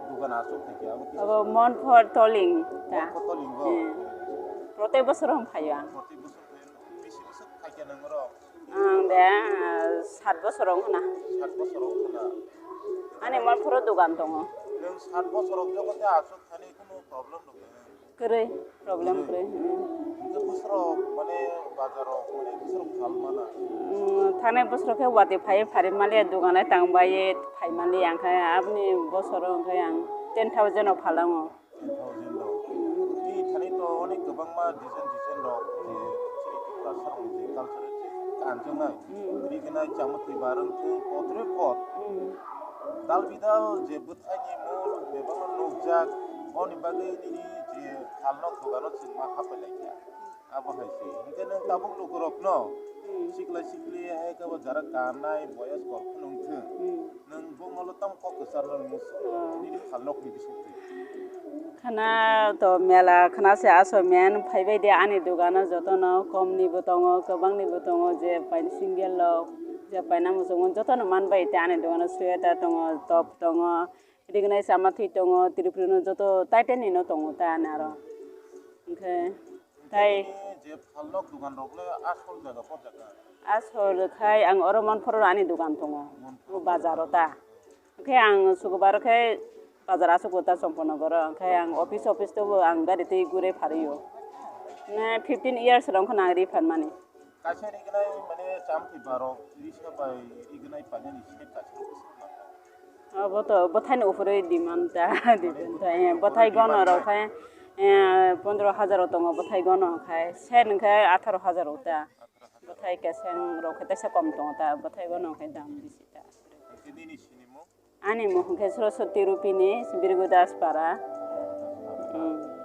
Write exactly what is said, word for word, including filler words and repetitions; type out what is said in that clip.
Dugan aswk thai khe abo kisa Abo swnam. Monpor Toling ta. Monpor Toling bo? Hmm. Protek bosor hwn phaio ang. Protek bosor phaio. Bisi bosor thai khe nang oro? Ang de, ah, sat bosor wng khna. Sat bosor wng khna. Ani Monporo dugan tongo. Nwng sat bosor wng jogo tei aswk thani kunu problem rok kwrwi, problem kwrwi. Hwnkhe bosrok mane bazaro mane bosrok phal mana? Mm, thanai bosrok khe watwi phaiwi phari mali, dogano tang bai phai mali, ang khe aboni bosoro hwnkhe ang ten thousand o phalango. Ten thousand o. Tei thani to onek kwbangma design design rok je chini Tiprasa rokni je culture je kanjaknai, Mm. rignai, chamotwi barwng thung, kotrwi pot. Mm. Dal bidal je bwthaini mol bebakno nukjak, boni bagwi nini je phalnok dogano chwng ma hapai laikha. Abo hai se. Hwnkhe nwng tabuk lukurokno Hmm. sikla sikli hai khe bo jara kannai boyos kok phunung thung. Hmm. Nwng bongolo tamo kok kwcharno musu. Hmm. Nini phalnokni bisingtwi. Khana to mela khana se aso men phaibai de ani dogano jotono komni bo tongo, kwbangni bo tongo, je paina single rok, je paina muchungo jotono manbai te ani dogano sweater tongo, top tongo, rignai chama thwi tongo, tripuri no joto title ni no tongo ta ani aro. Hwnkhe tai Nini je phalnok dugan rok le asol jaga po jaga? Asol khai ang oro Monporo ani dugan tongo, Monporo. O bazar o ta. Hwnkhe ang sukubar khe bazar asuk o ta Chomponogor o, hwnkhe ang office office to bo ang gari twi gure phario. Ne fifteen years rok wngkha na ang ri phan mani. Kaisa rignai mane chamthwi barok risa bai rignai painani set kaisa rok bwswk nangkha. Abo to bwthaini uphurwi demand ta, demand ta, eh, bwthai gono rok khai, eh, pondro hajar o tongo bwthai gono khai, set hwnkhe atharo hajar o ta. Atharo hajar. Bwthai keseng rok khai teisa kom tongo ta, bwthai gono khai dam bisi ta. Hwnkhe nini sinimung? Ani mung hwnkhe Saraswati Rupini, Birgudas Para. Hmm.